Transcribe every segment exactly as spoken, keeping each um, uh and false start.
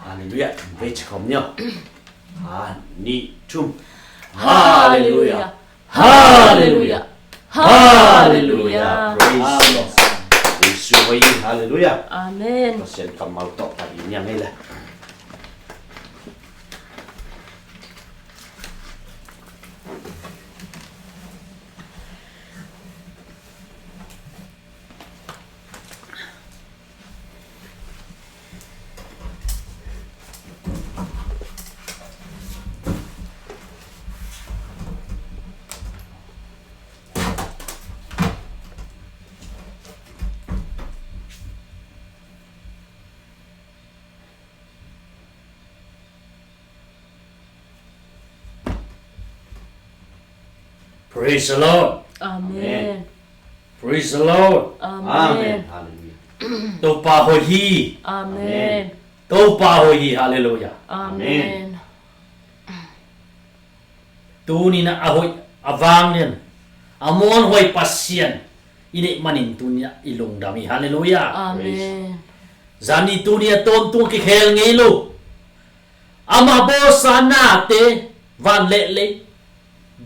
Halleluiah. Vei ci khawm ni aw. Khat, nih, thum. Halleluiah. Halleluiah. Halleluiah. Praise the Lord. Jesu hoih hi. Halleluiah. Amen. Pasian kammal tawh pai ni a ngei le. Praise the Lord. Amen. Praise the Lord. Amen. Amen. Hallelujah. Topa hoih hi. Amen. Topa hoih hi. Hallelujah. Amen. Tuni-in a hoih, a vanglian, a muanhuai Pasian i neih manin tuni-in i lungdam hi. Hallelujah. Amen. Zani tuni a tawntung kikhel ngei lo, amah bawlsa nate van le lei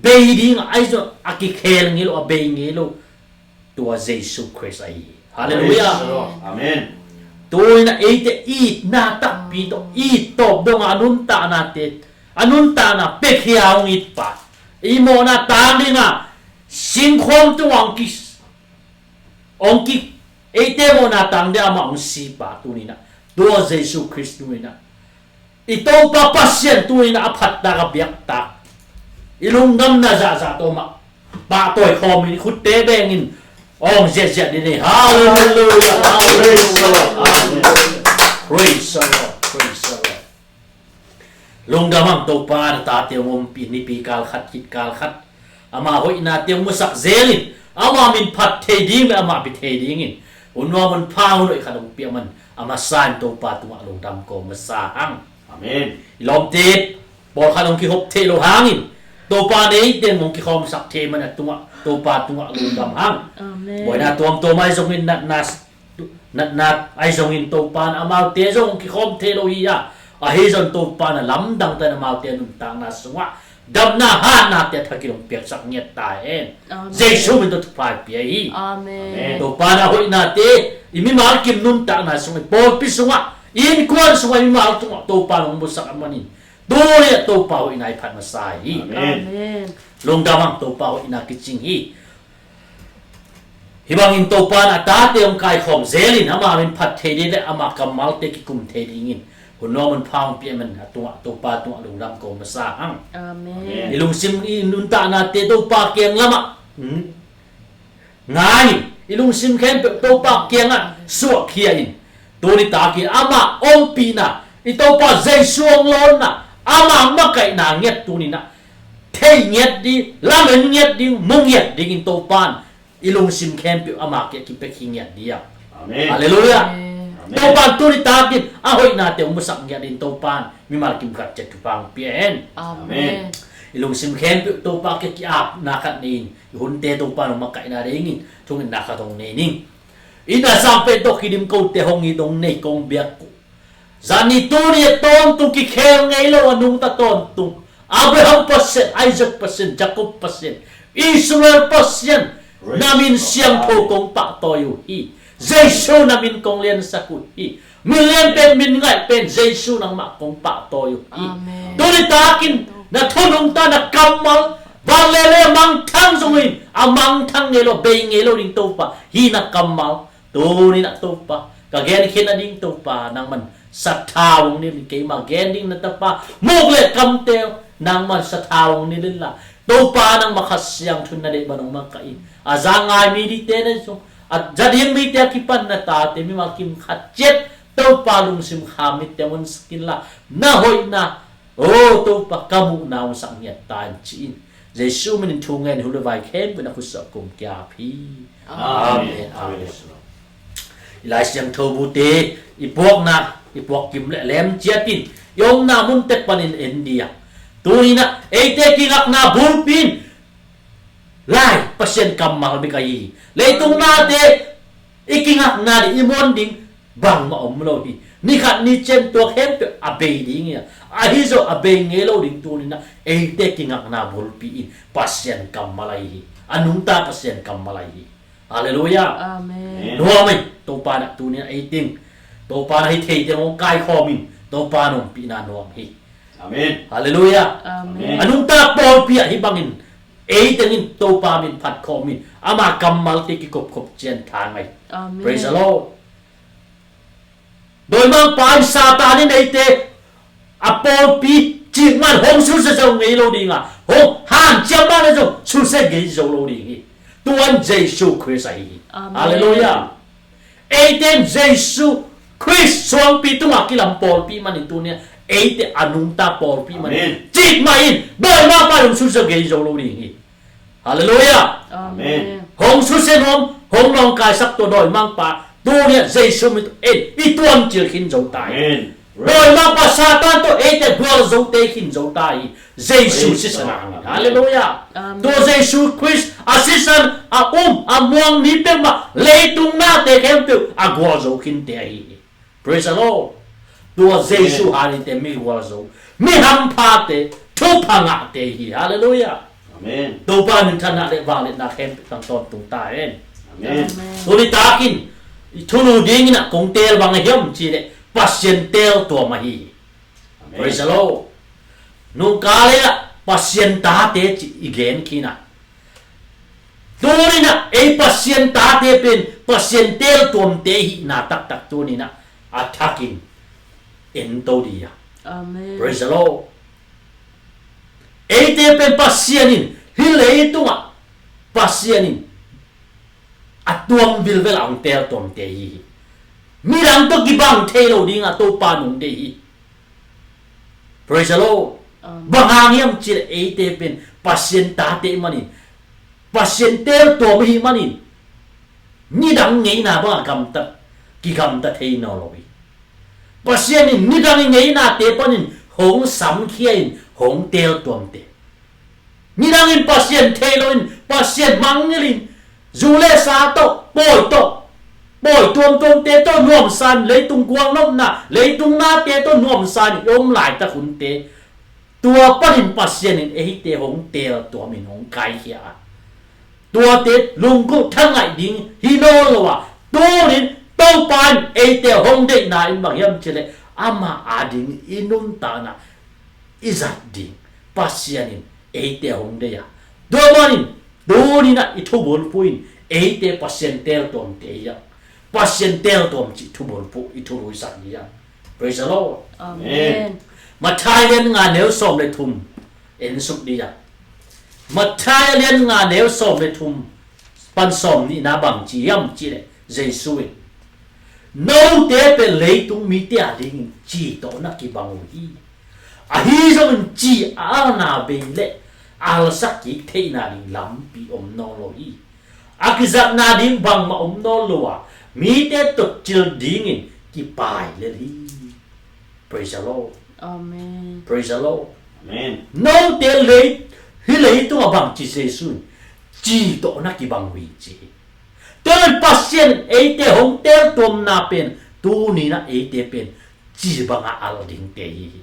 bei ding a, ahi zong a kikhel ngei lo, a bei ngei lo, tua Jesu Khrist ahi hi. Hallelujah. Praise the Lord. Amen. Tuni-in eite itna takpi tawh, it tawp dongah a nuntaknate, a nuntakna piakhia hong it pa, i mawhna tang dingah singkhuam tungah hong ki, hong ki, eite mawhna tang dingah amah hong si pa tuni-in, tua Jesu Khrist tuni-in i Topa Pasian tuni-in a phattak a biaktak, i lungdamna zahzah tawh amah pahtawi khawmin i khutte bengin awng ziahziah ding hi. Hallelujah. Praise the Lord. Amen. Praise the Lord. Praise the Lord. Lungdam hang. Topa na tate hong ompih, nipi kal khat khit kal khat ama hoihnate hong musak zelin ama min phat thei ding le ama pi thei dingin hun nuam hun pha hun hoih khat hong piak man a masa in Topa tungah lungdam ko masa hang. Amen. I lawmte pawlkhat hong kihop theih loh hangin, Topa neite hong kikhawmsak thei man a tungah, Topa tungah lungdam hang. Amen. Buaina tuamtuam ahi zongin, natna, natna ahi zongin Topa in amaute zong hong kikhawm thei lo hi a, ahi zong Topa in a lamdang takin amaute nuntakna sungah damna hatnate a thakin hong piaksak ngiat ta hen. Amen. Jesu min tawh thupha pia hi. Amen. Topa in a hoihnate i mimal kim nuntakna sungah, i pawlpi sungah, i innkuan sungah, i mimal sungah Topa in hong musak a manin tuni-ah Topa hoihna i phat masa hi. Amen. Amen. Lungdam hang. Topa hoihna kicing hi. Hih bangin Topa in a tate hong kaikhawm zelin ama min phat thei ding le ama kammalte kikum thei dingin hun nuam hun pha hong piak man a tungah, Topa tungah lungdam ko masa hang. Amen. Amen. I lungsim, i nuntaknate Topa kiang lamah, hmm, ngai in, i lungsim khempeuh Topa kiangah suahkhia in. Tuni takin ama ompihna, i Topa Jesu hong lawnna, ama makaihna ngiat tuni-in a thei ngiat ding, lamen ngiat ding, mu ngiat dingin Topa in i lungsim khempeuh ama kiang kipiakhia ngiat ding. Amen. Halleluiah. Amen. Topa in tuni takin a hoihnate hong musak ngiat dingin Topa in mimal kim khat ciat thupha hong pia hen. Amen. Amen. I lungsim khempeuh Topa kiang ki-apna khat nei in, i hunte Topa in hong makaihna dingin thungetna khat hong nei ning. Inn a sang pen tawh kidim kote hong it hong nei kong biak uh. Zani tuni a tawntung kikhel ngei lo a nungta tawntung Abraham Pasian, Isaac Pasian, Jacob Pasian, Israel Pasian, na min siangtho kong pahtawi uh hi. Jesu na min kong liansak uh hi. Min lian pen, min ngaih pen Jesu nangmah kong pahtawi uh hi. Amen. Tuni takin na thu nungta, na kammal, van le lei a mangthang zongin a mangthang ngei lo, bei ngei lo ding Topa, hih na kammal tuni-in a Topa ka genkhiat nading Topa nangman sathau hong nilh in. Keima gen ding na tapa muk le kamte nangman sathau hong nilh inla, Topa nangmah Kha Siangtho in na deih bang hong makaih in. A za ngai mi dingte na zong, a za ding mite a kipan na tate mimal kim khat ciat Topa lungsim kham mite hong honsak inla, na hoihna, o Topa, ka muhna hong sak ngiat ta in ci-in Jesu minin thu ngen, hun le vai khempeuh na khutsuah kum kiap hi. Amen. Amen. Amen. I Lai Siangtho bute i puakna, i puak kim le lem ciatin i omna mun tek panin en ding. Tuni-in a eite kingakna bulpi in Lai Pasian kammal bek ahi hi. Leitung nate i kingakna ding, i muan ding Bangmah om lo hi. Ni khat ni ciang tua khempeuh a bei ding hi a, ahi zong a bei ngei lo ding. Tuni-in ah eite kingakna bulpi in Pasian kammal ahi hi. A nungta Pasian kammal ahi hi. Halleluiah. Amen. Nuam ei, Topa in ah tuni-in ah ei teng, Topa in ah hi thei teng hong kaikhawm in, Topa in ompihna nuam hi. Amen. Halleluiah. Amen. A nungta pawlpi ah hih bangin ei teng in Topa min phat khawm in, ama kammalte kikopkhop ciang tha ngai. Amen. Praise the Lord. Dawimangpa in Satan in eite a pawlpi cih man hong susia zo ngei lo ding a, hong hanciam man a zong susia ngei zo lo ding hi. Tuan Jesu Khrist ahi hi. Amen. Halleluiah. Eite in Jesu Khrist suangpi tungah kilam pawlpi manin tuni-in ah eite a nungta pawlpi manin, amen, cih mah in dawimangpa in hong susia ngei zo lo ding hi. Halleluiah. Amen. Amen. Hong susia nuam, hong nawngkaisak tua dawimangpa tuni-in ah Jesu min tawh ei i tuamcil khin zo ta hi. Amen. Dawimangpa Satan tawh eite gualzote khin zo ta hi. Jesu, praise, sisan a hang hi. Halleluiah. Amen. Tua Jesu Khrist a sisan a um a muang ni peuhmah leitung nate khempeuh a gualzo khinte ahi hi. Praise the Lord. Tua Jesu, amen, hanin eite mi gualzo, mi hamphate, thupha ngahte hi. Halleluiah. Amen. Topa minthanna le vangliatna khempeuh tang tawntung ta hen. Amen. Amen. Tuni takin i thulu dingin ah kong teel bang ahi hiam cih leh Pasian teeltuam ahi hi. Amen. Praise the Lord. Nungkal in ah Pasian tate cih i gen khin a, tuni-in ah ei Pasian tate pen Pasian teeltuamte ihihna taktak tuni-in ah a thakin ento dih a. Amen. Praise the Lord. Eite pen Pasian in hih leitungah Pasian in a tuam vilvel a hong teeltuamte hi hi. Midang tawh kibang thei lo dingah Topa in hong deih hi. Praise the Lord. Amen. Bang hang hiam cih leh eite pen Pasian tate manin, Pasian teeltuam ahih manin, nidang ngeina bangah gamta, kigamta thei nawn lo hi. Pasian in nidang i ngeinate panin hong samkhia in hong teeltuamte. Nidang in Pasian thei lo in, Pasian mangngilh in, zu le sa tawh, pawi tawh, pawi tuamtuamte tawh nuamsa in, leitung gualnopna, leitung nate tawh nuamsa in i om laitak hunte, tua panin Pasian in eite hong teeltuam in hong kaikhia a, tuate lunggulh thangaih ding hi nawn lo a, tunin Topa in eite hong deihna in bang hiam cih leh amah ading i nuntakna i zat ding Pasian in eite hong deih a. Tua manin tuni-in ah i thubulphuh in eite Pasian teeltuamte hi a, Pasian teeltuam cih thubulphuh i thulu i zat hi a. Praise the Lord. Amen. Amen. Matthai lian nga neu sawm le thum en suk dih a. Matthai lian nga neu sawm le thum pan sawm nihna bang ci hiam cih leh Jesu in, note pen leitung mite adingin ci tawh na kibang uh hi. Ahi zongin ci a alna bei leh alsak kik theihna ding lampi om nawn lo hi. A kizatna ding bangmah om nawn lo a, mite totcil dingin kipai lel hi. Praise the Lord. Amen. Praise the Lord. Amen. Note lei, hih leitungah bang ci Jesu in, ci tawh na kibang uh hi ci hi. Tua in Pasian eite hong teeltuamna pen tuni-in ah eite pen ci banga al dingte hi hi.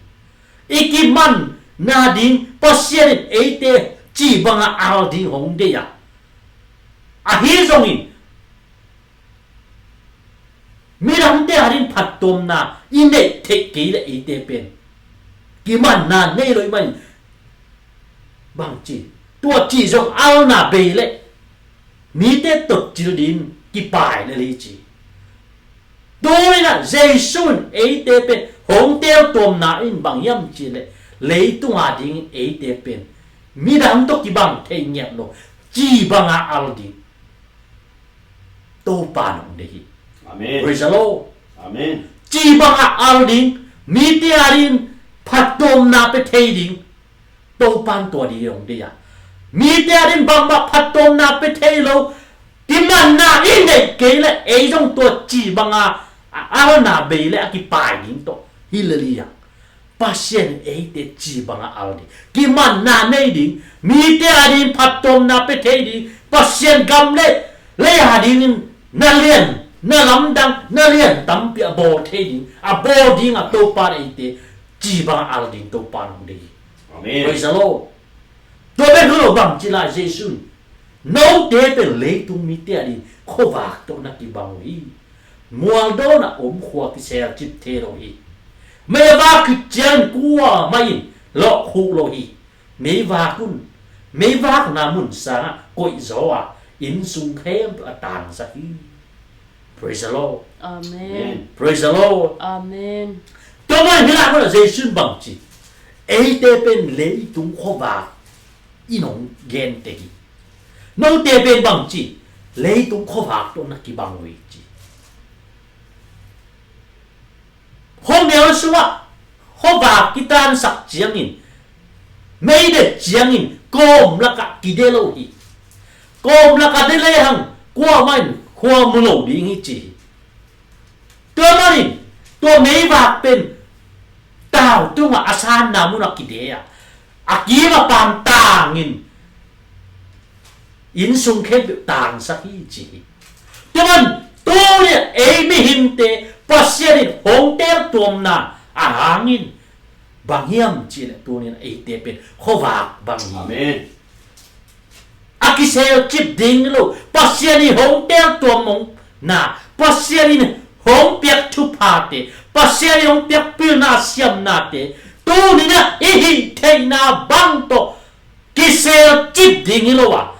I kimanna ding Pasian in eite ci banga al ding hong deih a, ahi zongin midangte ading phattuamna i neih theih kei leh eite pen kimanna nei lo i manin bang ci, tua ci zong alna bei leh mite totcil ding kipai lel hi ci. Tuni-in ah Jesu in eite pen hong teeltuamna in bang hiam cih leh leitung adingin eite pen midang tawh kibang thei ngiat lo, ci banga al ding Topa in hong deih hi. Amen. Praise the Lord. Amen. Ci banga al ding, mite ading phattuamna pia thei ding Topa in tua ding hong deih a. Mite ading bangmah phattuamna pia thei lo, kimanna i neih kei leh ei zong tua ci banga a alna bei leh a kipai ding tawh hi lel hi a. Pasian in eite ci banga al ding, kimanna nei ding, mite ading phattuamna pia thei ding, Pasian gam leh lei adingin na lian na lamdang, na lian tampi a bawl thei ding, a bawl ding a Topa in eite ci bang a al ding Topa in hong deih hi. Amen. Praise the Lord. Tua bek hi lo, bang ci lai Jesu in, note pen leitung mite a ding khuavak tawh na kibang uh hi. Mualdawn a om khua kiselcip thei lo hi. Mei a vak khit ciangin kuamah in lawhkhuh lo hi. Meivak un, meivakna mun sangah koihzaw a, innsung khempeuh a tangsak hi. Praise the Lord. Amen. Praise the Lord. Amen. Tua mah hi lai mun ah Jesu in bang ci, eite pen leitung khuavak in hong gente hi. Note pen bang ci, leitung khuavak tawh na kibang uh hi ci. Khuamial sungah khuavak kitansak ciangin, mei det ciangin kawm lakah kide lo hi. Kawm lakah de lehang kuamah in khua mu lo ding hi ci hi. Tua manin tua meivak pen tau tungah a sanna munah kide a, a kim a pan tangin innsung khempeuh tangsak hi ci hi. Tua man tuni a ei mihingte Pasian in hong teltuamna a hangin bang hiam cihleh tuni a eite pen khuavak bang hi. Amen. A kiselcip ding lo, Pasian in hong teltuam hong na, Pasian in hong piak thuphate, Pasian in hong piak pilna siamnate tuni a i hih theihna bang tawh kiselcip ding hi lo a,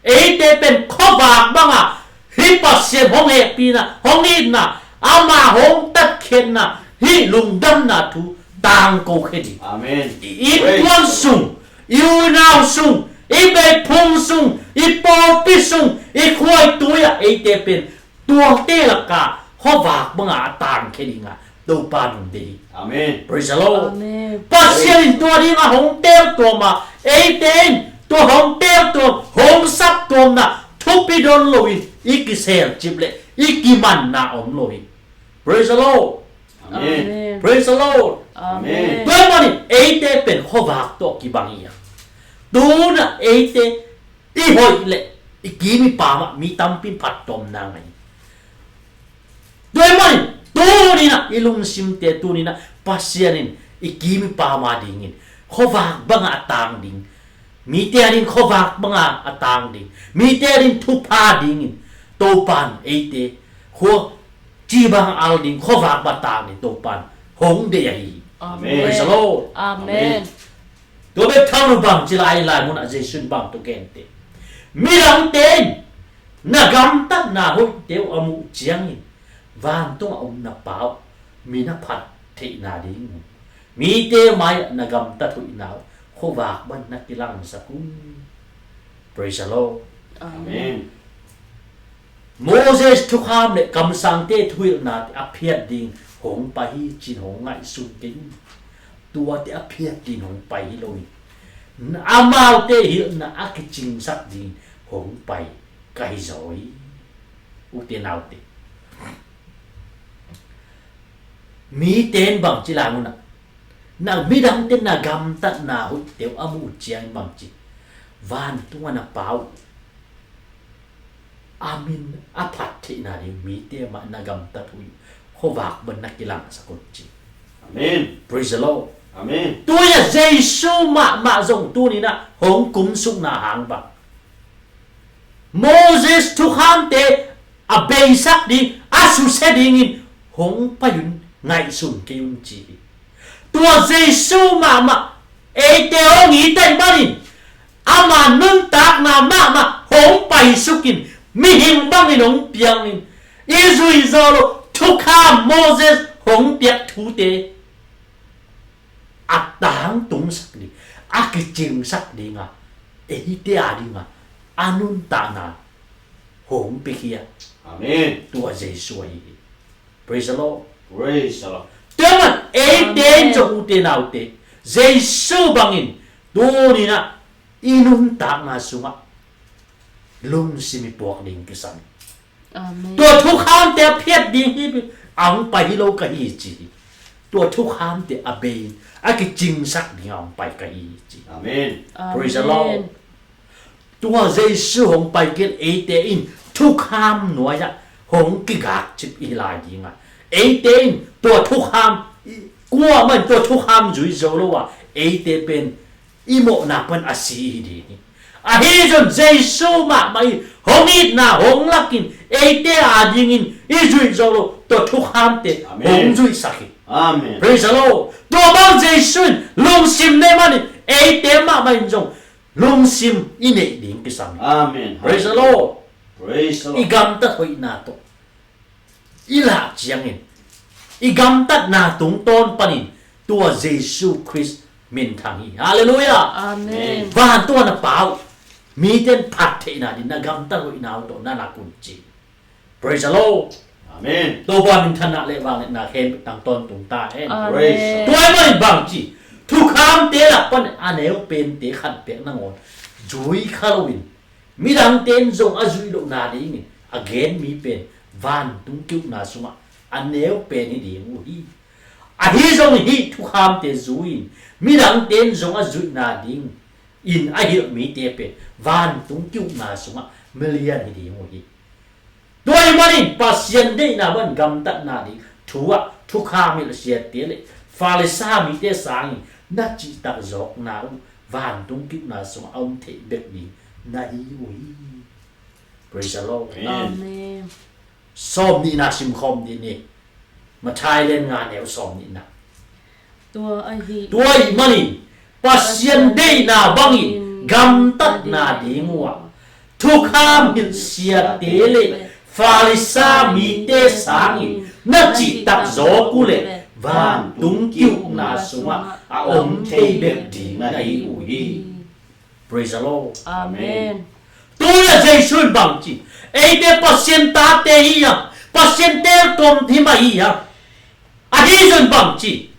eite pen khuavak banga hih Pasian hong hehpihna, hong itna, ama hong tatkhiatna, hih lungdamna thu tangko khia ding. Amen. I innkuan sung, i unau sung, i beiphung sung, i pawlpi sung, i khuaitui ah eite pen tuate lakah khuavak banga a tangkhia dinga Topa nung dei hi. Amen. Praise the Lord. Amen. Pasian in tua dinga hong teltuam a, eite in tua hong teltuam, hong saptuamna thupi don loin i kiselcip le i kimanna om lo hi. Praise the Lord. Amen. Praise the Lord. Amen. Tua manin eite pen khuavak tawh kibang hi a, tuna eite i hoih le i kim i pam ah mi tampi in phattuamna ngah hi. Tua manin tuni a i lungsimte tuni a Pasian in i kim i pam a dingin khuavak banga a tang ding, mite a ding khuavak banga a tang ding, mite a ding thupha dingin Topa in eite khua ci bang al ding, khuavak bang a tang ding Topa in hong dei ahi hi. Amen. Praise the Lord. Amen. Tua bek tham lo, bang ci lai, lai mun ah Jesu in bang tawh gente, midangte in na gamtatna hoihte uh a muh ciangin vantung a om na Pa uh min a phat theihna ding uh, mite mai ah na gamtat hoihna uh khuavak bang na kilangsak un. Praise the Lord. Amen. Moses thukham le kamsangte thuhilhnate a phiat ding hong pai hi ci-in hong ngaihsun kei un. Tuate a phiat ding hong pai hi lo hi. Amaute hilhna a kicingsak ding hong pai ka hi zaw hi. Ute naute, mite in bang ci lai mun ah, na midangte na gamtatna hoihte uh a muh ciangin bang ci, vantung a na Pa uh a min a phat theihna ding mite mah na gamtat hoih uh khuavak bang na kilangsak un ci. Amen. Praise the Lord. Amen. Tuni a Jesu mahmah zong tuni a hong kumsukna hang bang, Moses thukhamte a beisak ding, a susia dingin hong pai un, ngaihsun kei un ci hi. Tua Jesu mahmah eite hong it ahih manin ama nuntakna mahmah hong paisukin mihing bangin hong piangin i zuizaw loh thukham Moses hong piak thute a tangtungsak ding, a kicingsak dinga eite a dinga a nuntakna hong piakhia. Amen. Tua Jesu ahi hi. Praise the Lord. Praise the Lord. Tua man eite in zong ute naute, Jesu bangin tuni a i nuntakna sungah lungsim i puak ding kisam. Amen. Tua thukhamte a phiat ding hi, a hong pai hi lo ka hi ci hi. Tua thukhamte a bei, a kicingsak ding a hong pai ka hi ci. Amen. Praise the Lord. Amen. Tua Jesu hong pai kei leh eite in thukham nuai-ah hong kigakcip i hi lai ding a, eite in tua thukham, kuamah in tua thukham zui zo lo a, eite pen i mawhna pan a si hi ding hi. Ahi zong Jesu mahmah in hong itna hong lakin eite adingin i zuih zo lo tua thukhamte hong zuihsak hi. Praise the Lord. Tua bang Jesu in lungsim nei manin eite mahmah in zong lungsim i neih ding kisam hi. Praise the Lord. I gamtat hoihna tawh i lah ciangin i gamtatna tungtawn panin tua Jesu Khrist minthang hi. Halleluiah. Vantung a na pau mite in phat theihna ding na gamtat hoihna uh tawh na lak un ci. Praise the Lord. Topa minthanna le vangliatna khempeuh tang tawntung ta hen. Tua ahih manin bang ci, thukhamte lak pan a neu pente khat bek nangawn zui kha loin midangte in zong a zuih lohna dingin a gen mi pen vantung ki-ukna sungah a neu pen hi ding uh hi. Ahi zongin hih thukhamte zui-in midangte in zong a zuihna dingin a hilh mite pen vantung ki-ukna sungah milian hi ding uh hi. Tua ahih manin Pasian deihna bang gamtatna ding thu ah thukham hilh siate le Farisa mite sangin na cihtak zawkna uh vantung ki-ukna sungah a om thei bek ding na hi uh hi. Praise the Lord. Sawm nihna simkhawm dih ni. Matthai lian nga neu sawm nihna. Tua ahih manin Pasian deihna bangin gamtatna ding uh ah thukham hilh siate le Farisa mite sangin na cihtak zawk uh leh vantung ki-ukna sungah a om thei bek ding na hi uh hi. Praise the Lord. Tuna Jesu in bang ci, eite Pasian tate hi hiam, Pasian teltuam hi mah hi hiam? Ahi zong bang ci,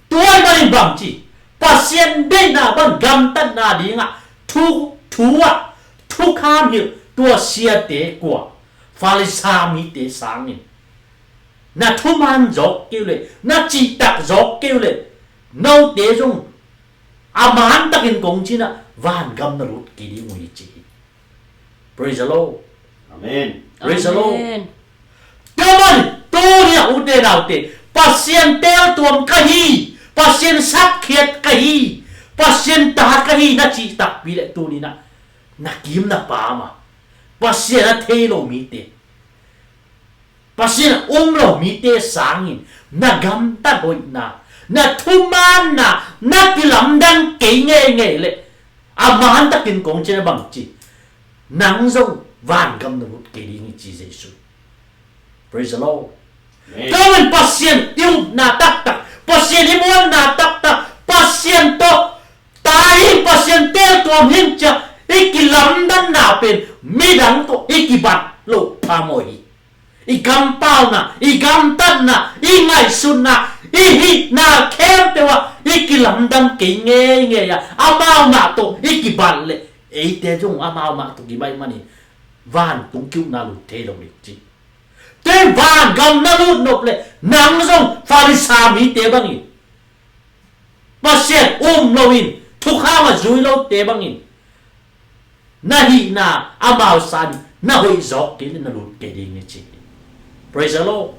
tua ahih manin bang ci, Pasian deihna bang gamtatna dingah thu, thu ah thukham hilh tua siate kua, Farisa mite sangin na thuman zawk kei uh leh na cihtak zawk kei uh leh note zong a mantakin kong ci-in ah vangam na lut kei ding uh hi ci hi. Praise the Lord. Praise the Lord. Tua manin tuni-ah ute naute, Pasian teltuam ka hi, Pasian sapkhiat ka hi, Pasian ta ka hi na cih takpi leh tuni-in ah na kim na pam a, Pasian a thei lo mite, Pasian a um lo mite sangin na gamtat hoihna, na thumanna, na kilamdang kei ngeingei leh a mantakin kong ci-in ah bang ci, nang zong vangam na lut kei ding hi ci Jesu. Praise the Lord. Tua manin Pasian i upna taktak, Pasian i muanna taktak, Pasian tawh ta hi, Pasian teltuam hi ci-a i kilamdanna pen midang tawh i kibat loh phamawh hi. I kampauna, i gamtatna, i ngaihsutna, i hihna khempeuh ah i kilamdang kei ngeingei a, amau mah tawh i kibat leh eite zong amau mah tawh kibat ahih manin vantung ki-ukna lut thei lo ding ci. Tua vangam na lut nop leh nang zong Farisa mite bangin, Pasian um loin thukham a zui lote bangin na hihna amau sangin na hoih zawk kei leh na lut kei ding hi ci. Praise the Lord.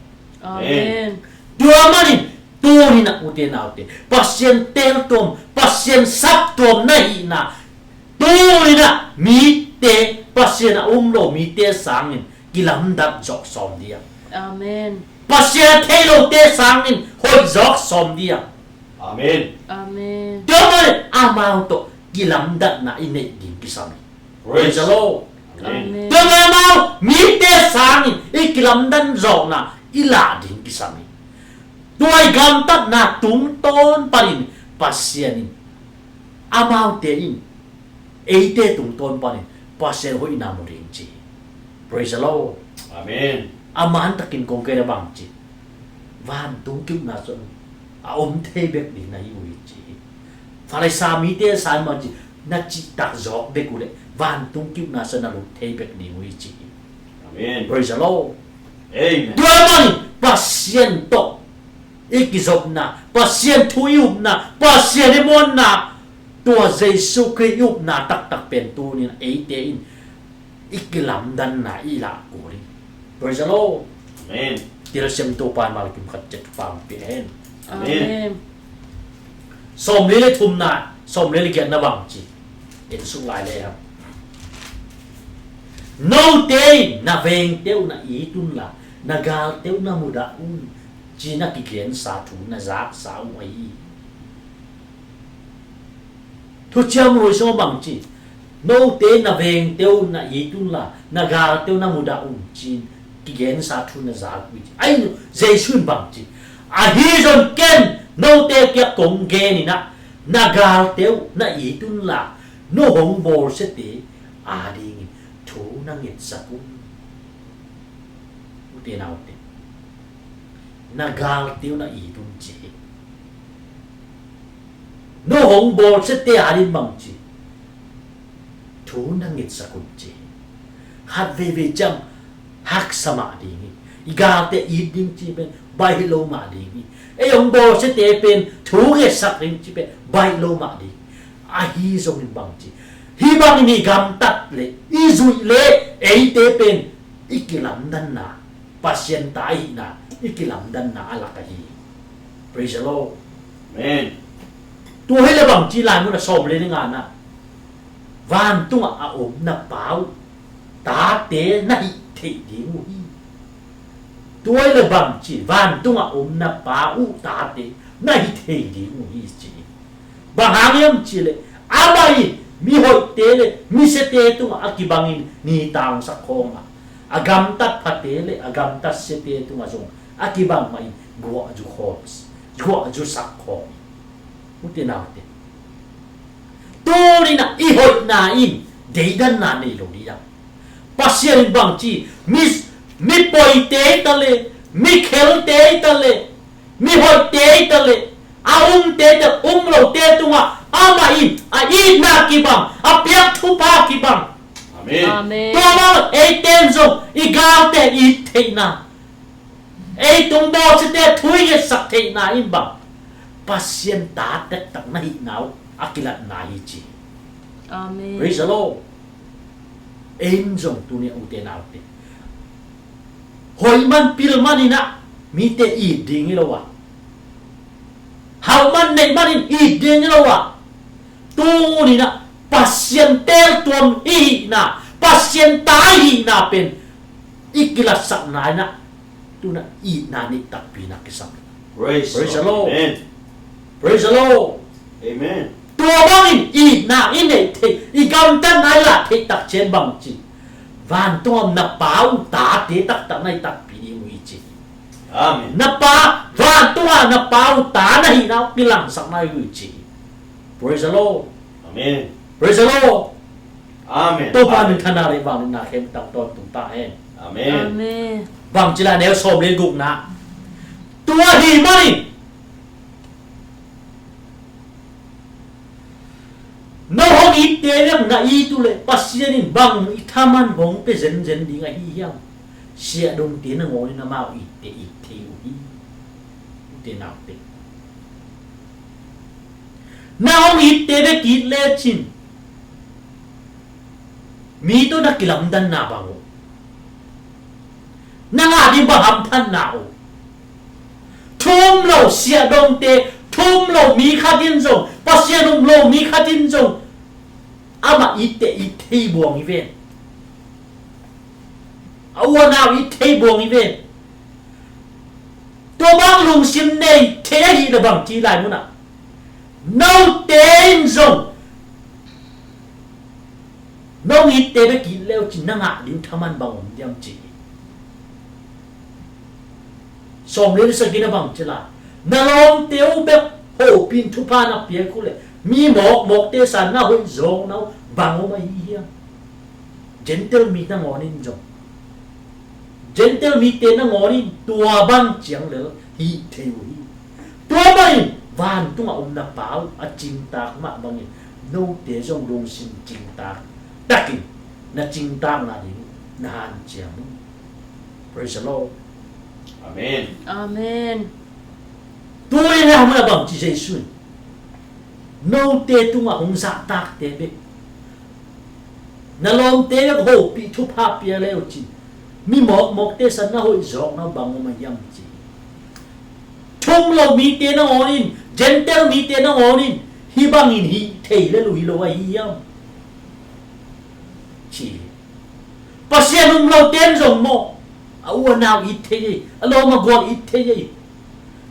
Tua manin tuni-in ah ute naute, Pasian teltuam, Pasian saptuam na hihna, tuni-in ah mite, Pasian a um lo mite sangin kilamdang zawk sawm dih a, Pasian a thei lote sangin hoih zawk sawm dih a. Tua manin amau tawh kilamdanna i neih ding kisam hi. Praise the Lord. Tua manin amau mite sangin i kilamdang zawkna i lah ding kisam hi. Tua i gamtatna tungtawn panin Pasian in, amaute in eite tungtawn panin Pasian hoihna mu ding ci hi. Praise the Lord. A mantakin kong gen a bang ci, vantung ki-ukna sungah a om thei bek ding na hi uh hi ci hi. Farisa mite sangin bang ci, na cihtak zawk bek uh leh vantung ki-ukna sungah na lut thei bek ding uh hi ci hi. Praise the Lord. Tua manin Pasian tawh i kizopna, Pasian thu i upna, Pasian i muanna, tua Jesu Khrist i upna taktak pen tuni-in eite in i kilamdanna i lah kul hi. Praise the Lord. Amen. Telsiam Topa in malkim khat ciat pang pia hen. Amen. Sawm le le thumna, sawm le le giatna bang ci. En suk lai le ham. Note in na vengte uh na it unla, na galte uh na mudah un, ci-in a kigensa thu na zaksa uh ahi hi. Thuciam Lui sung bang ci. Note na vengte uh na it unla, na galte uh na mudah un, ci-in kigensa thu na zak uh hi ci. Ahi zong Jesu in bang ci. Ahi zong ken note kiang kong gen in ah, na galte uh na it unla, no hong bawlsiate adingin thu na ngetsak un. Ute naute, na galte uh na it un ci hi. No hong bawlsiate ading bang ci. Thu na ngetsak un ci hi. Khat veivei ciang haksa mah ding hi. I galte it ding ci pen baih lo mah ding hi. Ei hong bawlsiate pen thu ngetsak ding ci pen baih lo mah ding hi. Ahi zongin bang ci. Hih bangin i gamtat le i zuih le eite pen i kilamdanna, Pasian ta ahihna i kilamdanna a lak ahi hi. Praise the Lord. Amen. Tua hi le bang ci lai mun a sawm le le ngana. Vantungah a om na Pa uh tate na hih theih ding uh hi. Tua hi le bang ci, vantungah om na Pa uh tate na hih thei ding uh hi ci. Bang hang hiam cih leh amah in mihoihte le misiate tungah a kibangin ni tangsak khawm a, a gamtat phate le a gamtat siate tungah zong a kibang mahin guah zu khawm, guah zu sak khawm hi. Ute naute, tuni-in ah i hoihna in deidanna nei lo ding hi hang. Pasian in bang ci, mi, mi poite hi ta le, mi khelte hi ta le, mihoihte hi ta le, a umte hi ta le, um lote tungah amah in a itna kibang, a piak thupha kibang. Amen. Amen. Tua bang eite in zong i galte it theihna, ei tung bawlsiate thu i ngetsak theihna in bang Pasian ta taktak na hihna uh a kilatna hi ci. Amen. Praise the Lord. Ei in zong tuni-ah ute naute, hoih man pil man in ah mite it ding hi lo a, hauh man neih man in it ding hi lo a, tuni-in ah Pasian teeltuam i hihna, Pasian ta i hihna pen i kilatsakna in ah tu-in ah itna neih takpi in ah kisam. Praise, Praise the Lord. Lord. Amen. Praise the Lord. Amen. Tua bangin itna i neih theih, i gamtatna i lah theih tak ciang bang ci, vantungah na Pa uh tate taktak na hi takpi ding uh hi ci. Amen. Na Pa, vantungah na Pa uh ta na hihna uh kilangsak na hi uh hi ci. Praise the Lord. Amen. Praise the Lord. Amen. Topa min thana le vangliatna khempeuh tang tawntung ta hen. Amen. Amen. Bang ci lai, neu sawm le gukna. Tua hi manin no hong itte bek na it uh leh Pasian in bang i thaman hong pia zenzen ding ahi hiam? Siahdongte nangawnin amau itte it thei uh hi. Ute naute, na hong itte bek it lecin mi tawh na kilamdanna bang uh, na ngah ding bang hamphatna uh? Thu um lo siahdongte, thu um lo mi khat in zong, Pasian um lo mi khat in zong amah itte it thei buang hi ven. A u a nau it thei buang hi ven. Tua bang lungsim nei thei ahih leh bang ci lai munah, note in zong no itte bek it le uh cin na ngah ding thaman bang om diam ci. Sawm le sagihna bang ci lai, na lawmte uh bek hopih in thupha na piak uh leh mi mawkmawkte sang na hoih zawkna uh bang om ahi hiam? Gentile mi nangawnin zong, Gentile mite nangawnin tua bang ciang lel hih thei uh hi. Tua bangin vantungah om na Pa uh a cingtak mah bangin note zong lungsim cingtak takin na cingtakna ding na hanciam uh. Praise the Lord. Amen. Amen. Tuni-in ah hong na bang ci Jesu in, note tungah hong zahtakte bek, Na lawmte bek hopih thupha pia le uh cin, mi mawkmawkte san na hoih zawkna bang om a hiam ci. Thum lo mite nangawn in, Gentile mite nangawn in, hih bangin hih thei le uh hi lo ahi hiam ci. Pasian um lote in zong maw, a u a nau it thei ei, a lawm a gual it thei ei.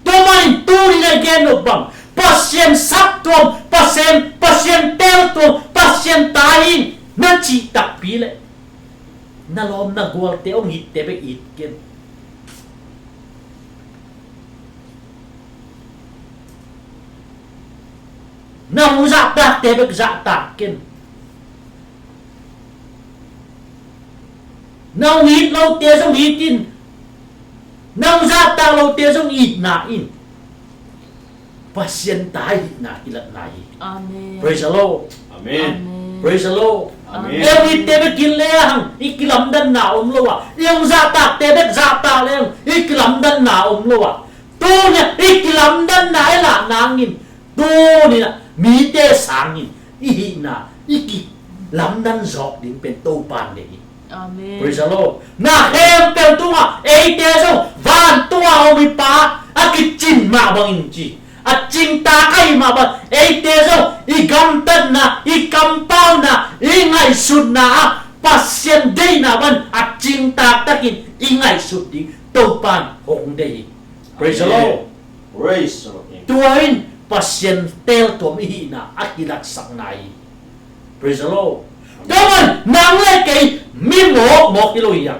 Tua manin tuni na gen nop bang, Pasian saptuam, Pasian, Pasian teltuam, Pasian ta hi ing na cih takpi leh, na lawm na gualte hong itte bek it ken. Na hong zahtakte bek zahtak ken. Na hong it lote zong it in. Na hong zahtak lote zong itna in Pasian ta hihna kilatna hi. Amen. Praise the Lord. Amen. Amen. Praise the Lord. Amen. I hong itte bek it le hang, i kilamdanna om lo a. I hong zahtakte bek zahtak le hang, i kilamdanna om lo a. Tuni a i kilamdanna i lah nangin, tuni a mite sangin i hihna i kilamdan zawk ding pen Topa'n deih hi. Amen. Praise the Lord. Na khempeuh tungah eite zong vantungah om i Pa a kicin mah bangin ci, a cingtak ahih mah bang, eite zong i gamtatna, i kampauna, i ngaihsutna ah Pasian deihna bang a cingtak takin i ngaihsut ding Topa'n hong deih hi. Praise the Lord. Amen. Praise the Lord. Tua in Pasian teltuam i hihna a kilatsakna hi. Praise the Lord. Amen. Tua manin nang le kei mi mawkmawk hi lo hi a,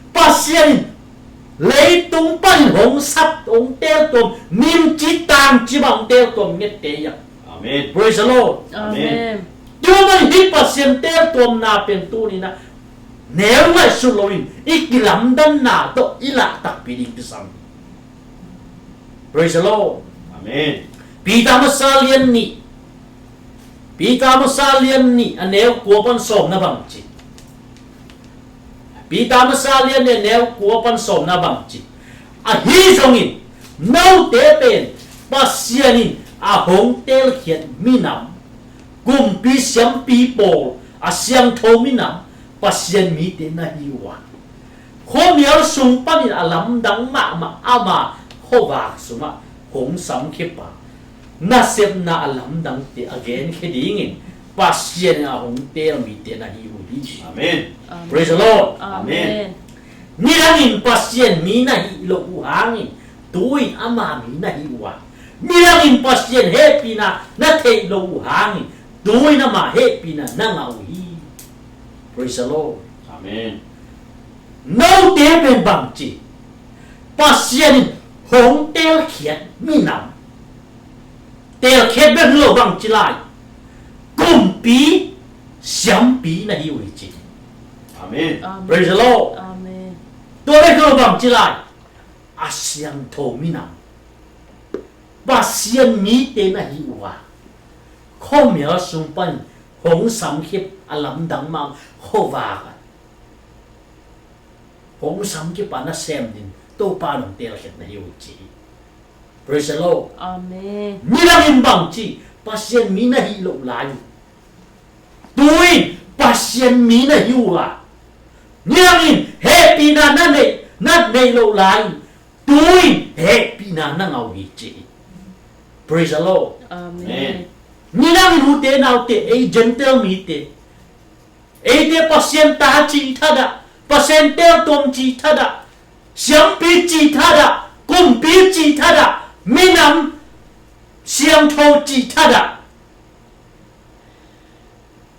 Pasian in leitung panin hong sap, hong teltuam, mimci tangci bang hong teltuam ngette hi a. Amen. Praise the Lord. Amen. Amen. Tua manin hih Pasian teltuamna pen tuni-in ah neu ngaihsut loin i kilamdanna tawh i lah takpi ding kisam. Praise the Lord. Amen. Peter masa lian nih, Peter masa lian nih a neu kua pan sawm na bang ci. Peter masa lian nih a neu kua pan sawm na bang ci. Ahi zongin note pen Pasian in a hong telkhiat minam, kumpi siampi pawl, a siangtho minam, Pasian mite na hi uh a, khuamial sung panin a lamdang mahmah ama khuavak sungah hong samkhia pa nasepna a lamdangte a genkhia dingin Pasian in a hong teel mite na hi uh hi. Amen. Amen. Praise the Lord. Amen. Amen. Nidangin Pasian mi na hih loh uh hangin tu-in ama mi na hi uh a, nidangin Pasian hehpihna na theih loh uh hangin tu-in ama hehpihna na ngah uh hi. Praise the Lord. Amen. Note pen bangci, Pasian in hong teelkhiat minam, teelkhiat bek hi lo, bangci lai, kumpi siampi na hi uh hi ci. Amen. Amen. Praise the Lord. Amen. Tua bek hi lo, bangci lai, a siangtho minam, Pasian mite na hi uh a, khuamial sung pan hong samkhia a lamdang mah khuavak a hong samkhia pa nasem ding Topa in hong teelkhiat na hi uh ci hi. Praise the Lord. Amen. Nidangin bangci, Pasian mi na hih loh lai uh, tu-in Pasian mi na hi uh a, nidangin hehpihna na neih, na neih loh lai uh, tu-in hehpihna na ngah uh hi ci hi. Praise the Lord. Amen. Amen. Nidangin ute naute, ei Gentile mite, eite Pasian ta cih thadah, Pasian teeltuam cih thadah, siampi cih thadah, kumpi cih thadah, minam siangtho cih thadah,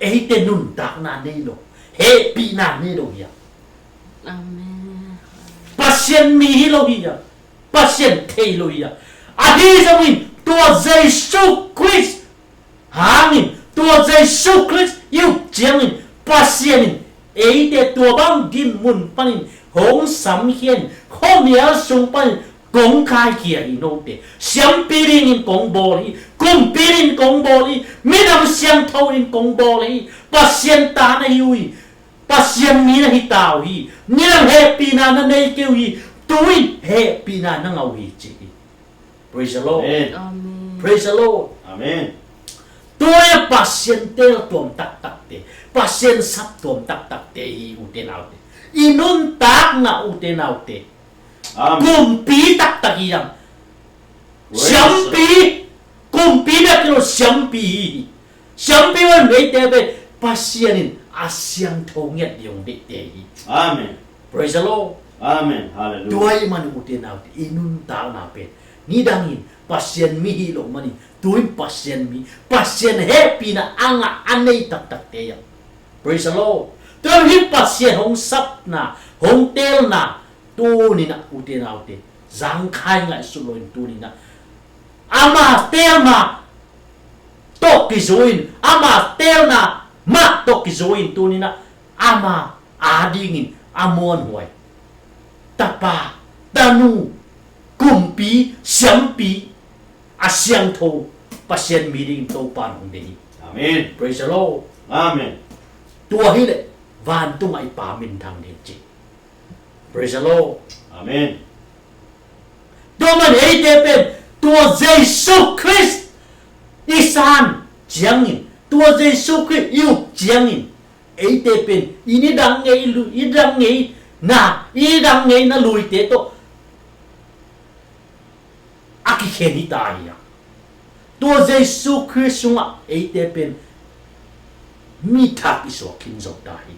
eite nuntakna nei lo, hehpihna nei lo hi a. Amen. Pasian mi hi lo hi a, Pasian thei lo hi a. Ahi zongin tua Jesu Khrist hangin, tua Jesu Khrist i up ciangin Pasian in eite tua bang dinmun panin hong samkhia in, khuamial sung panin kong kaikhia hi note. Siampi dingin kong bawl hi, kumpi dingin kong bawl hi, minam siangtho dingin kong bawl hi. Pasian ta na hi uh hi. Pasian mi na hi ta uh hi. Nidang hehpihna na nei kei uh hi. Tu-in hehpihna na ngah uh hi ci hi. Praise the Lord. Amen. Amen. Praise the Lord. Amen. Tua Pasian teel tuam taktakte, Pasian sap tuam taktakte hi, ute naute. I nuntakna, ute naute, Amen. Kumpi taktak hi hang. Praise Siampi, kumpi bek hi lo, siampi hi. Siampi man eite pen Pasian in a siangtho ngiat ding hong deihte hi. Amen. Praise the Lord. Amen. Hallelujah. Tua ahih manin ute naute, i nuntakna pen nidangin Pasian mi hi lo manin, tu-in Pasian mi, Pasian hehpihna a ngah a nei taktakte hi hang. Praise the Lord. Tua hi Pasian hong sapna, hong teelna, tuni-in ah ute naute, zangkhai ngaihsut loin tuni-in ah ama teelna tawh kizo in, ama teelna mah tawh kizo in tuni-in ah ama adingin a muanhuai tapa, tanu, kumpi, siampi, a siangtho Pasian mi dingin Topa in hong deih hi. Amen. Praise the Lord. Amen. Tua hileh vantungah i Pa minthang ding ci. Praise the Lord. Amen. Tua man eite pen tua Jesu Khrist i san ciangin, tua Jesu Khrist i up ciangin, eite pen i nidang ngei lu-, i nidang ngei na, i nidang ngei na luite tawh a kikhen hi ta hi a. Tua Jesu Khrist sungah eite pen mi thak i suak khin zo ta hi.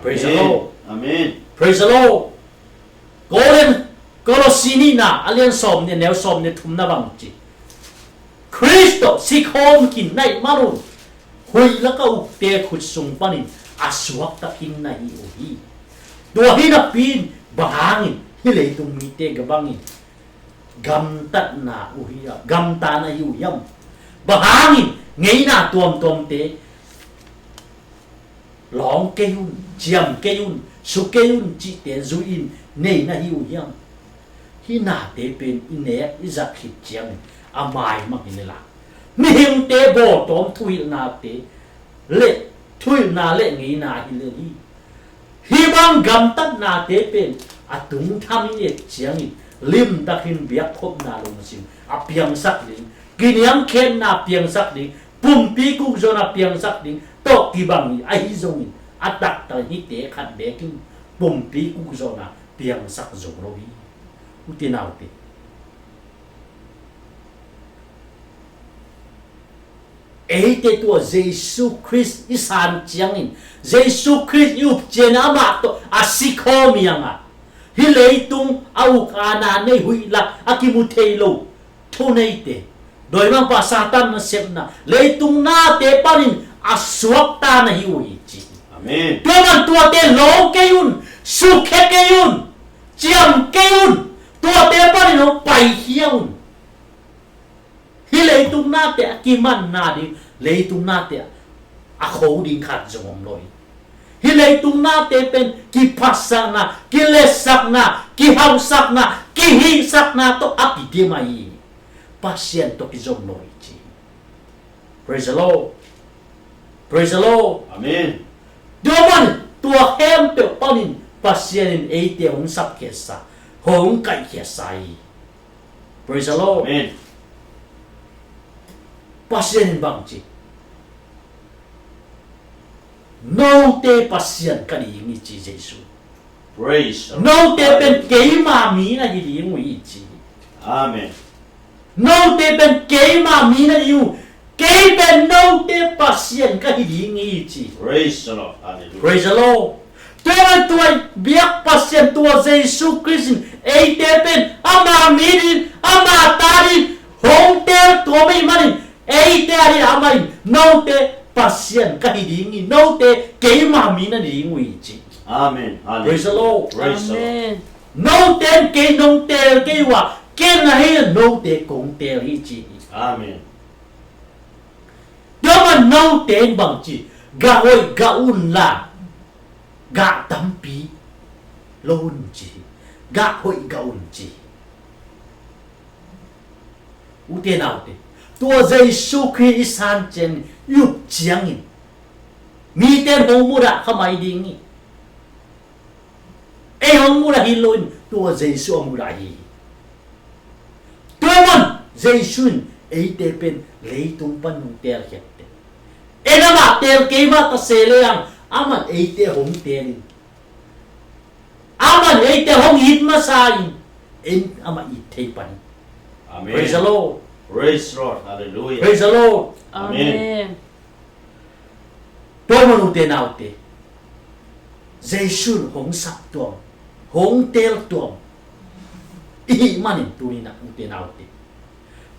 Praise the Lord. Amen. Praise the Lord. Korin, Kolosi nihna a lian sawm nih, neu sawm nih thumna bang ci. Khrist tawh sikhawm khin na hih manun huih lak a ukte khut sung panin a suakta khin na hi uh hi. Tua hi napi-in bang hangin hih leitung mite ka bangin gamtatna uh hiam, gamta na hi uh hiam? Bang hangin ngeina tuamtuamte lawng kei un, ciam kei un, su kei un cihte zui-in nei na hi uh hiam? Hih nate pen i nek i zat khit ciangin a maimang hi lel a, mihingte bawltawm thuhilhnate le, thuhilhna le ngeina hi lel hi. Hih bang gamtatnate pen a tungtham i et ciangin limtakin biakkhopna lungsim a piangsak ding, kiniamkhiatna piangsak ding, pumpi kukzawhna piangsak ding tawh kibang hi. Ahi zongin a taktak hihte khat beek in pumpi kukzawhna piangsak zo lo hi. Ute naute, eite tua Jesu Khrist i san ciangin, Jesu Khrist i up ciangin amah tawh a sikhawm hi hang a, hih leitung a uk a na nei huih lak a kimu thei lo thuneite, dawimangpa Satan nasepna, leitung nate panin a suakta na hi uh hi ci. Amen. Tua man tuate lawng kei un, sukhia kei un, ciam kei un, tuate panin hong paikhia un. Hih leitung nate a kimanna ding, leitung nate a kho ding khat zong om lo hi. Hih leitung nate pen kiphatsakna, kiletsakna, kihausakna, kihihsakna tawh a kidim ahi hi. Pasian tawh kizom lo hi ci. Praise the Lord. Praise the Lord. Amen. Tua man tua khempeuh panin Pasian in eite hong sapkhiatsa, hong kaihkhiatsa hi. Praise the Lord. Amen. Pasian in bang ci? Note Pasian ka ding hi ci Jesu. Praise the Lord. Note pen keima mi na hi ding uh hi ci. Amen. Note pen keima mi na hi uh. Kei pen note Pasian ka hi ding hi ci. Praise the Lord. Hallelujah. Praise the Lord. Tua, tua biak Pasian tua Jesu Khrist in eite pen ama mi ding, ama ta ding hong teel tuam ahih manin eite a ding amah in note Pasian ka hi ding hi, note keima mi na hi ding uh hi ci. Amen. Hallelujah. Praise the Lord. Praise the Lord. Amen. Note in kei nong teel kei uh a, ken ahi note kong teel hi ci hi. Amen. Tua man note in bang ci, gah hoih gah un la, gah tampi lo un ci hi. Gah hoih gah un ci hi. Ute naute, tua Jesu Khrist i san ciangin, i up ciangin mite in hong mudah kha mai ding hi. Ei hong mudah hi loin tua Jesu a mudah hi. Tua man Jesu in Eite pen leitung pan hong teelkhiatte. En amah teel kei mah ta se leng, aman eite hong teelin, aman eite hong it masa in, en amah it thei pan hi. Amen. Praise the Lord. Praise Lord. Hallelujah. Praise the Lord. Amen. Amen. Tua man ute naute, Jesu in hong saptuam, hong teeltuam i hih manin tuni-in ah ute naute,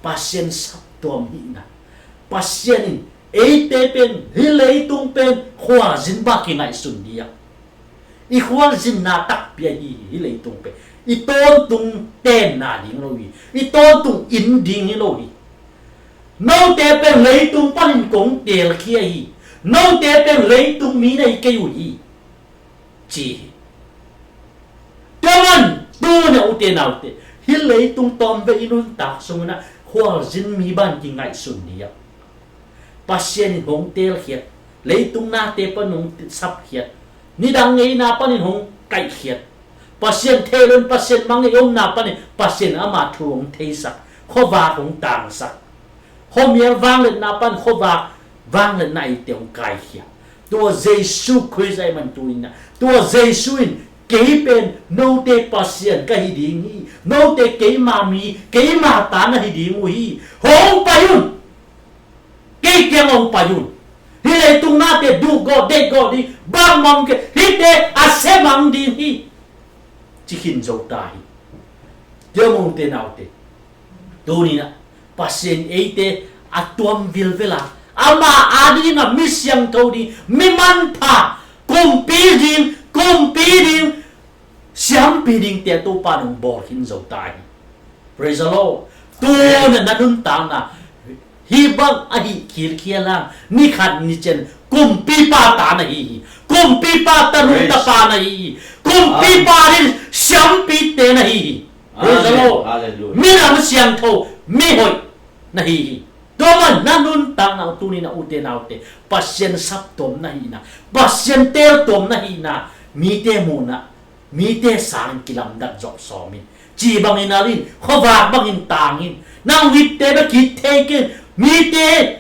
Pasian saptuam hihna, Pasian in eite pen, hih leitung pen khualzin bang kingaihsun ding a, i khualzinna takpi ahi hi. Hih leitung pen i tawntung tenna ding lo hi, i tawntung inn ding hi lo hi. Note pen leitung panin kong teelkhia hi. Note pen leitung mi na hi kei uh hi, ci hi. Tua man tuni-in ah ute naute, hih leitung tawmvei i nuntak sungin ah khualzin mi bang kingaihsun ding a, Pasian in hong teelkhiat, leitung nate pan hong sapkhiat, nidang ngeina panin hong kaihkhiat, Pasian theih loin, Pasian mangngilh omna panin Pasian ama thu hong theisak, khuavak hong tangsak, khuamial vangliatna pan khuavak vangliatna eite hong kaikhia. Tua Jesu Khrist ahih man tuni-in ah, tua Jesu in, kei pen note Pasian ka hi ding hi, note keima mi, keima ta na hi ding uh hi, hong pai un. Kei kiang hong pai un. Hih leitung nate duh gawh, deih gawh ding, bangmah om kei, hihte a se mang ding hi, ci khin zo ta hi. Tua man ute naute, tuni-in ah Pasian eite a tuam vilvel a, ama adingin ah mi siangtho ding, mi manpha, kumpi ding, kumpi ding, siampi dingte Topa in hong bawl khin zo ta hi. Praise the Lord. Tuni-in ah na nuntakna hih bang ahih khilkhial hang, ni khat ni ciang kumpipa ta na hi hi. Kumpipa tanu, praise, tapa na hi hi. Kumpipa, amen, ding siampite na hi hi. Praise the, amen, Lord. Hallelujah. Minam siangtho, mihoih na hi hi. Tua man na nuntakna uh tuni-in ah ute naute, Pasian saptuam na hihna, Pasian teeltuam na hihna, mite muhna, mite sangin kilamdang zawh sawm in, ci bangin al in, khuavak bangin tang in, nang hong itte bek it thei kei in, mite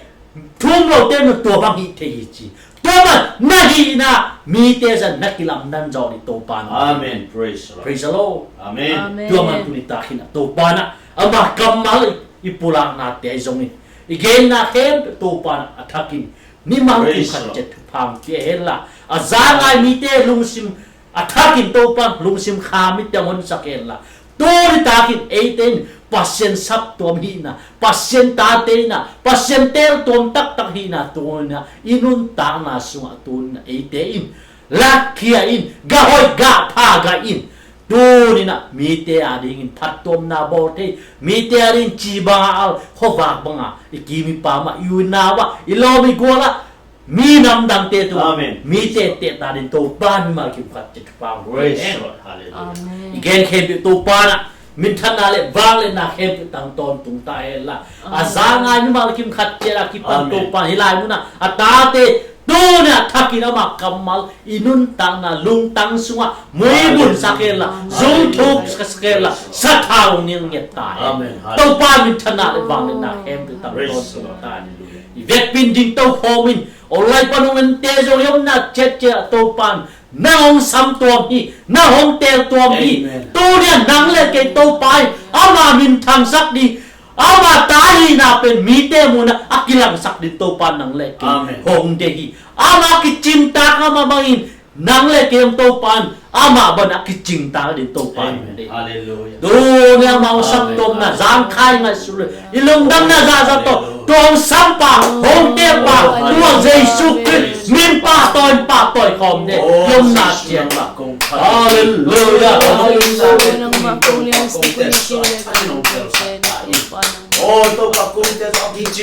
thu um lote na tua bang hih thei hi, ci. Tua man na hihna mite zan na kilamdang zawh ding Topa in. Amen. Praise the Lord. Praise the Lord. Amen. Amen. Tua man tuni tak in ah Topa in ah ama kammal i pulaknate ahi zongin, i genna khempeuh Topa in ah a thakin, mimal, praise, kim khat ciat thupha hong pia hen la, a za ngai mite lungsim a thakin Topa in lungsim kha mite hong honsak hen la, tuni takin eite in Pasian saptuam hihna, Pasian tate hihna, Pasian teeltuam taktak hihna tuni-in ah i nuntakna sungah tuni-in ah eite in lakkhia in, gah hoih gah pha gah in, tuni-in ah mite adingin phattuamna bawl thei, mite adingin ci banga al, khuavak banga i kim i pam ah, i unau ah, i lawm i gual ah, minam dangte tung, amen, mite tehta ding Topa in mimal kim khat ciat thupha hong pia hen. Praise the Lord. Hallelujah. Amen. I gen khempeuh Topa in ah minthanna le vangliatna khempeuh tang tawntung ta hen la, a, amen, za ngai mimal kim khat ciat a kipan, amen, Topa in hih lai mun ah a tate tuni a thakin ama kammal i nuntakna lungtang sungah muibun sak hen la, amen, zung thuk sak hen la, sathau nilnget ta hen. Amen. Topa in minthanna le vangliatna khempeuh tang tawntung ta hen. I vekpi in dingto khawm in, online pan hong ente zong i omna ciatciat ah Topa in nang hong samtuam hi, nang hong teeltuam hi. Amen. Tuni a nang le kei Topa in ama minthangsak ding, ama ta hihna pen mite muhna a kilangsak ding Topa in nang le kei, amen, hong deih hi. Ama kicingtak ama bangin nang le kei hong Topa in amah bang a kicingtak ding Topa in, amen, hong deih. Hallelujah. Tuni a amah hong saptuamna, amen, zangkhai ngaihsut le i lungdamna zahzah tawh, hallelujah, tua hong sampa, hong teelpa, tua Jesu Khrist min pahtawi in pahtawi khawm ding, oh, i omna ciat ah. Hallelujah. Hallelujah.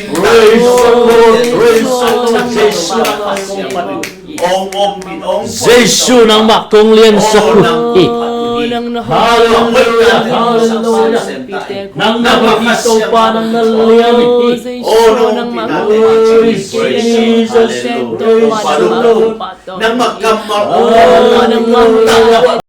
Praise the Lord, praise the Lord. Jesu, Jesu nangmah kong liansak uh hi. Hallelujah, hallelujah. Nang na hi Topa, nang na lian hi. Praise Jesus, praise the Lord. Hallelujah.